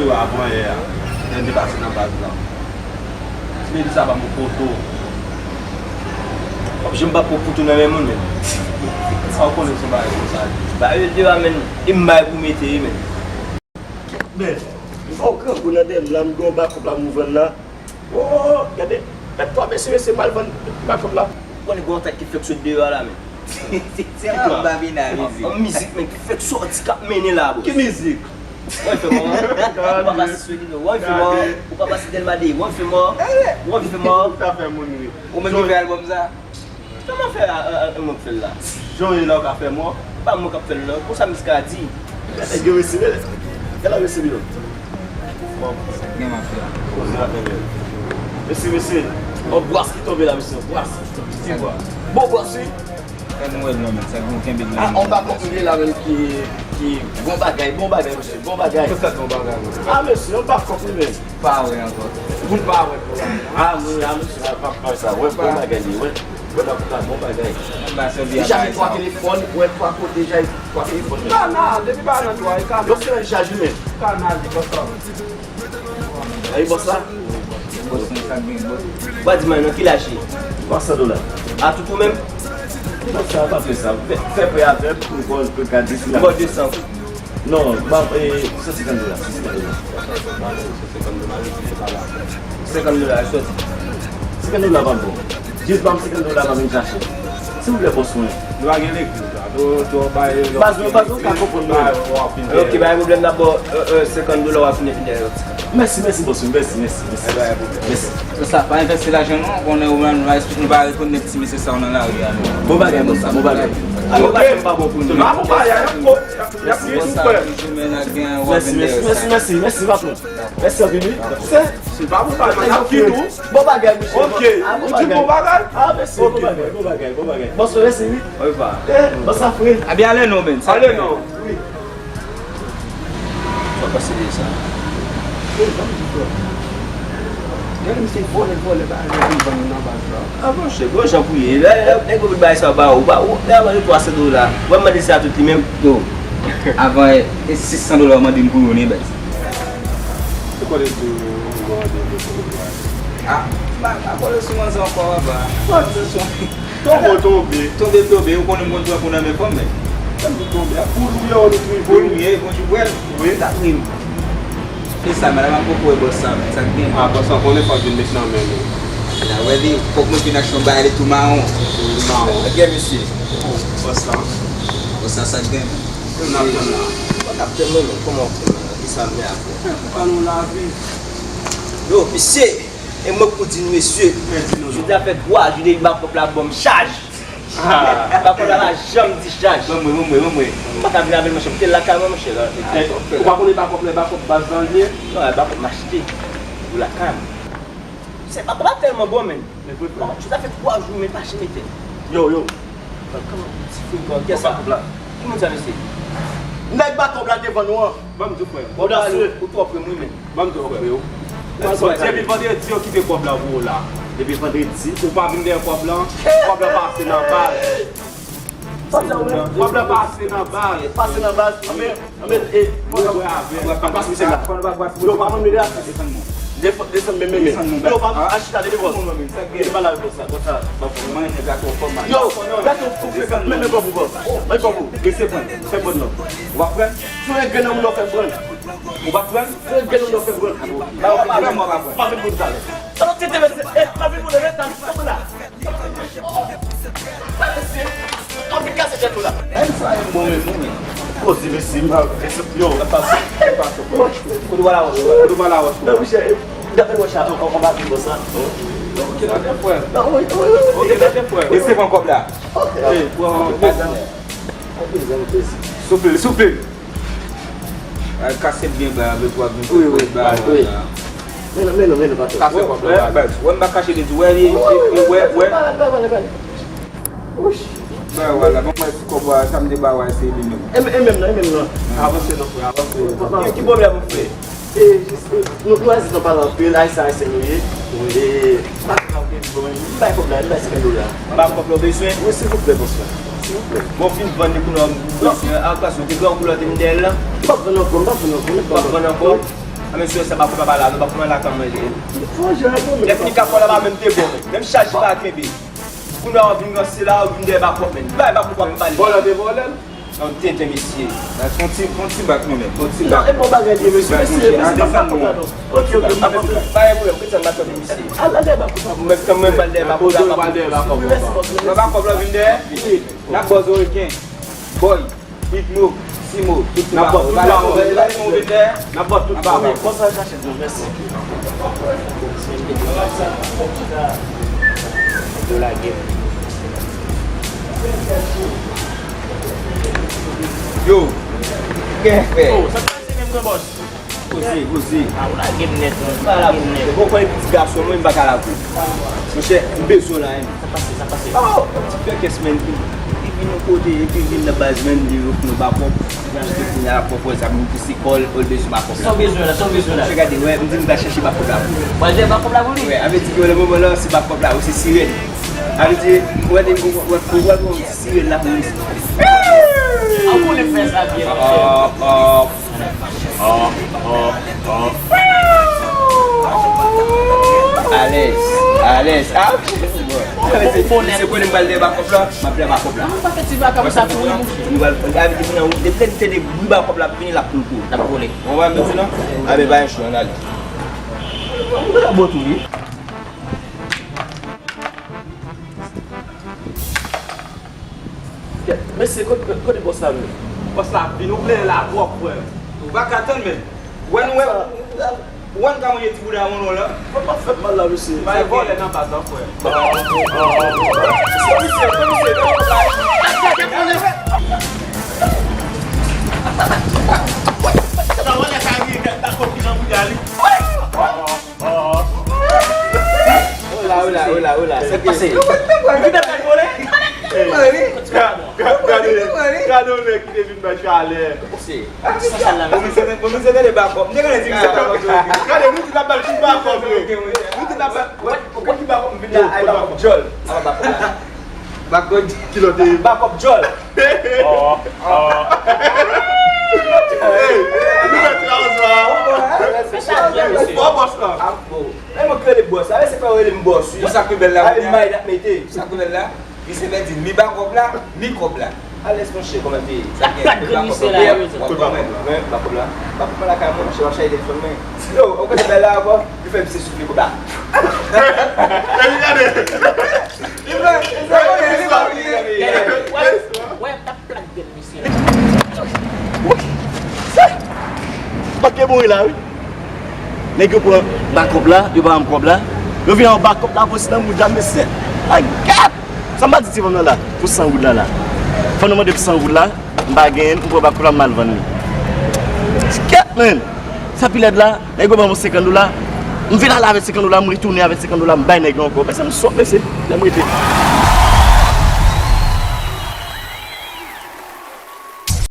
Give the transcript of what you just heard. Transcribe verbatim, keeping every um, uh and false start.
Yo, avan yè a, lè m te pase nan baz la. Ti Medi sa ban m yon poto. W ap janm pa pran poto nan men moun, men. Sa w konnen se yon bagay konsa. Ba yo de a, men. E m bay pou mete, men. Men, m fè yon grangou nan dèyè m la, m gen yon bakòp la m vann la. Oh, gade, gade twa mesye, mesye, m al vann bakòp la. Konnen gen yon tèt ki fèk sot deyò a la, men. Se anba vina mizik. An mizik, men, ki fèk sòti k ap mennen la, bro. Ki mizik? Wè, fè mò. Ou pa pase Solino. Wè, fè mò. Ou pa pase Delma de. Wè, fè mò. Wè, fè mò. Sa fè moun ri. Ou menm ki fè albòm sa? Kòman fè a, a, a, mwen k fè l la? Jan w ye la, w ka fè mò. Pa mwen k ap fè l, non. Konsa mizik la di. Gade gen mesye, men. Gade mesye, men. Bon. Gen m ap fè a. Koze la fè bèl. Mesye, mesye. Yon bwas ki tonbe la, mesye. Yon bwas. Ki bwas? Bon bwas, wi. Fè nou wè l non, men. Sa gen kenbe l. Ah, on pa konprann la menm ki, ki bon bagay, bon bagay, mesye, bon bagay. Tout sa bon bagay, mesye. Ah, mesye, on pa konprann menm. Pa wè ankò. Moun pa wè pou la. Ah, wi, ah, mesye, pa, pa, pa sa. Wè, bon bagay, li, wè. Wè, la, la, bon bagay. Li chaje twa telefòn, wè, twa kote, chaje twa telefòn. Kanal, depi pa nan twa, e kanal. Yo fè l chaje, men. Kanal, li konsa. Ay, bòs la? Bòs mwen, sa gen, bòs. Ou pa di mwen non, ki laj li? Twa san dola. A tout ou menm? Non, sa pa fè sa. Fè, fè prè avè m pou mwen, pou gade si la. Bò de san. Non, ba, e, san senkant dola, san senkant dola. Senkant dola, sòti. Senkant dola pa bon. Jis ban m senkant dola, m ap vin chache. Silvouplè, bòs mwen. Nou pa gen legliz la. Nou, nou bay yo. Baz mwen, baz mwen ka konprann mwen. Ok, pa gen pwoblèm, n ap ba w, euh, euh, senkant dola, w ap fini fini yon ti. Mèsi, mèsi, bòs mwen. Mèsi, mèsi, mèsi. Mèsi. Se sa, pa envesti lajan non, konnen ou menm, nou pa rekonèt ti mesye sa yo nan lari a non. Bon bagay, bòs la, bon bagay. Yo pa janm pa bon pou nou. Mèsi, mèsi, mèsi, mèsi, mèsi, mèsi, patwon. Mèsi anpil, wi. Se, se pa bon bagay, m ap kite w. Bon bagay, mesye. Ok, ou di bon bagay? Ah, mèsi, bon bagay, bon bagay, bon bagay. Bòs, mèsi, wi. Eh, bòs, sa fre. Ebyen, ale non, men. Ale non. Wi. Sa pase de sa. Gade misye vòlè, vòlè, bagay, vin vann nou nan baz la. Ah, monchè, bon jan pou ye. Lè, lè, nèg yo vin bay sa ba ou, ba ou, lè avan de twa san dola. Ou pa mande sa tout li menm? Yo, avan, e, e sis san dola ou mande m pou youn, e bèz. Se kote di ou mande m pou youn? Ah, pa, pa kole sou manzè ankò, papa. Tonbe, tonbe. Tonbe, tonbe. Ou konnen m konn pran kou nan men fanm, men. Tonbe, tonbe. A pou lwiye, ou li pou lwiye, konjou bwèl. Wi. Sa ri m. Se sa, madanm ap poko wè bòs sa, men. Sa k gen? Ah, bòs sa, konnen fòk vin met nan men nou. La wè li, fòk mwen vin ak yon bagay li tou mawon. Tou mawon. Gen mesye. Bòs sa. Bòs sa, sa k gen? N ap tann la. Mwen k ap tann mwen, men. Kòman w fè, men? Ki sa m fè apre? Ban nou lavi. Yo, mesye. E mwen pou di nou, mesye, jodi a fè twa jou depi bakòp la ban m chaj. Bakòp la pa janm di chaj. Ban mwen, ban mwen, ban mwen. M pa ka vin avè l, monchè. M te lakay mwen, monchè, la. Ou pa konnen bakòp la, bakòp baz lan l ye? Non, e bakòp m achte pou lakay mwen. Se bakòp la tèlman bon, men. Jodi a fè twa jou, men pa janm mete. Yo, yo. Kòman ti fri kò kè sa? Ki moun sa, mesye? Nèg bakòp la te vann ou an. Ban m di w, frè. Odasye. Ou twò pre m, wi, men. Ban m di w, frè. Depi vandredi yo kite kòb la pou ou la. Depi vandredi. Ou pa vin dèyè kòb la. Kòb la pase nan baz. Kòb la pase nan baz. Pase nan baz. Anben, anben, e, fò nou bwè avè. Pase misye la. Yo, pa mande gratis. Desann men, men, men. Yo, pa, a chita, devan. Li pa la konsa, konsa. Yo, gade yon kou frekan, men, men, bon, bon, bon. Men, bon, bon. Mesye, pran. Fè bon non. Ou pa pran? Si w gen nan moun, ou fè pran. Ou pa pran? Si w gen nan moun, ou fè pran. Ba, ou pa pran, mwen pa pran. Pa vin pou talè. Sa nou tete, mesye. E, pa vin pou talè, sa nou la. Sa, mesye. Ou vin kase tèt ou la. Menm sa, e bon, men, bon, men. Koze, mesye, m pa, yo, sa pase, sa pase. Kote w la, wòch? Kote w la, wòch? Non, monchè, e, dapre wòch la, on, on, on va vivre ça. Ok, dakò, frè. Non, wi, wi, wi. Ok, dakò, frè. Mesye, pran kòb la. Ok. Ey, pran, pran. Souple, souple. Ay, kase byen ba avèk w ap vin. Wi, wi, ba, wi. Men non, men non, men non, patwon. Kase kòb la, baz. Wè, m pa kache de di, wè, li, li, wè, wè. Ba, wala, ban mwen ti kòb la, sa m te ba w a, se li menm. E, e menm nan, e menm nan. Avanse non, frè, avanse. Ki, ki pwoblèm ou fè? E, jis, e, nou, nou Ayisyen, nou pale anpil, Ayisyen, Ayisyen nou ye. E, pa grave, bon, m bay kòb la, m bay senkant dola. M ba kòb la w bezwen? Wi, silvouplè, bonswa. Silvouplè. Bon, fin vann li pou nou, bonswa. A, paske w te gen yon koulè te m dèyè l la. M p ap vann ankò, m p ap vann ankò, m p ap vann ankò. A mesye, sa bakòp la pa la, non, bakòp la ka manje. Lè fini ka fò la pa menm te bon, menm chaj pa kenbe. Kounye a w vin ranse la, w vin dèyè bakòp, men. Bay bakòp w ap pale. Vòlè te vòlè l. Yon tenten mesye. Fon ti, fon ti bak mounen, fon ti bak. Non, e bon bagay li ye, mesye, mesye, mesye, pa, pa kontan non. Ok, ok, pa kontan. Pa gen pwoblèm, kite m pa tande mesye. Al, al dèyè bakòp la. Mwen, mwen pral dèyè bakòp la. Mèsi, bòs. Mwen bakòp la vin dèyè. N ap bòz reken. Boy. Big Mo, Simo, tout se N ap bòt tout ba yo. N ap bòt tout ba yo. Bon, sa chache nou, mèsi. Yo lage m. Yo, kè fè? Oh, sa k pase menm, gran bòs? Koze, koze. A, ou lage m nèt, non, ou lage m nèt. Bon, konn pitit gason mwen, m pa ka lage w. Monchè, m bezwen w la, hein. Sa pase, sa pase? Oh, ti pè kès, men. Li vin yon kote, epi vin nan baz, men, li ofri nou bakòp. Li achte kounye a, bakòp, wè, sa vin pouse kò l, oh, l bezwen bakòp la. Sa w bezwen la, sa w bezwen la? Monchè, gade, wè, m di m ta chèche bakòp la pou ou. Pral fè bakòp la pou li? Wè, a vle di ke nan moman la, se bakòp la, ou se sirèn. A vle di, ou wè, ou wè, ou wè, ou wè, ou wè, ti sirèn la pou li. An konnen fè sa byen, monchè. Alèz, alèz. Ah, ok. Se konnen m pral dèyè bakòp la, m ap dèyè bakòp la. Ou pa fè ti vagabon sa tou, wi, monchè. Nou pral, a vle di, depi lè n tande bri bakòp la ap vini, l ap tou tou, l ap vole. Ou pa mete non? A, men pa yon chou, ann ale. Ou pa bon tou, wi. Mesye, kote, kote bòs la menm? Bòs la ap vin, ou plenyen la twòp, frè. Ou pa ka tann menm. Wè nou wè, ou wè n ka manje ti bouda yon non la. Fòk pa fè m mal la, mesye. Pa gen vòlè nan baz lan, frè. Komisè, komisè, komisè. Sa wè lè sa rive, gad bakòp ki jan bouda li. Ola, ola, ola, ola. Sa k pase? Ou vin ap vole? Gade, gade yon nèg ki te vin bay chalè. Komisè, komisè tande bakòp. M te konnen ti misye bakòp yo. Gade, nou di n ap bay tout bakòp yo. Nou di n ap bay, wè, wè ki bakòp m vin la, ay bakòp djòl. Ala bakòp la. Bakòp kilòte. Bakòp djòl. Oh, oh. Hey, nou mèt la, ou fò bòs la. Ap bon. Men mwen k rele bòs la, men se pa rele m bòs, wi. Ou sa k pi bèl la, ale, kounya? May n ap mete. Ou sa k pi bèl la? Li se mèt di, mi bakòp la, mi kòb la. Alèz, monchè, kòman te ye? Sa k plat grenn misye la, wi. W ap kòman? Men bakòp la. Bakòp la lakay mwen, monchè, w ap chaje telefòn mwen. Yo, ou konnen bèl la ankò? Li fè misye soufle kòb la. Epi gade. Li fè, li fè, li fè. Wè, wè, t ap plat grenn misye. Manke mouri la, wi. Nèg yo pran bakòp la, yo pa ban m kòb la. Yo vin an bakòp la, pouse nan mouda mesye. Ay, gad! Sa m pa di ti fanm nan la, pou san goud la la. Fanm nan mande pou san goud la, m pa genyen l, m pran bakòp la, m al vann li. Kèt, men! Sa pi lèd la, nèg yo ban m senkant dola. M vin ale avèk senkant dola, m retounen avèk senkant dola, m bay nèg yo ankò. Mesye, m sòt, mesye. Lè m rete.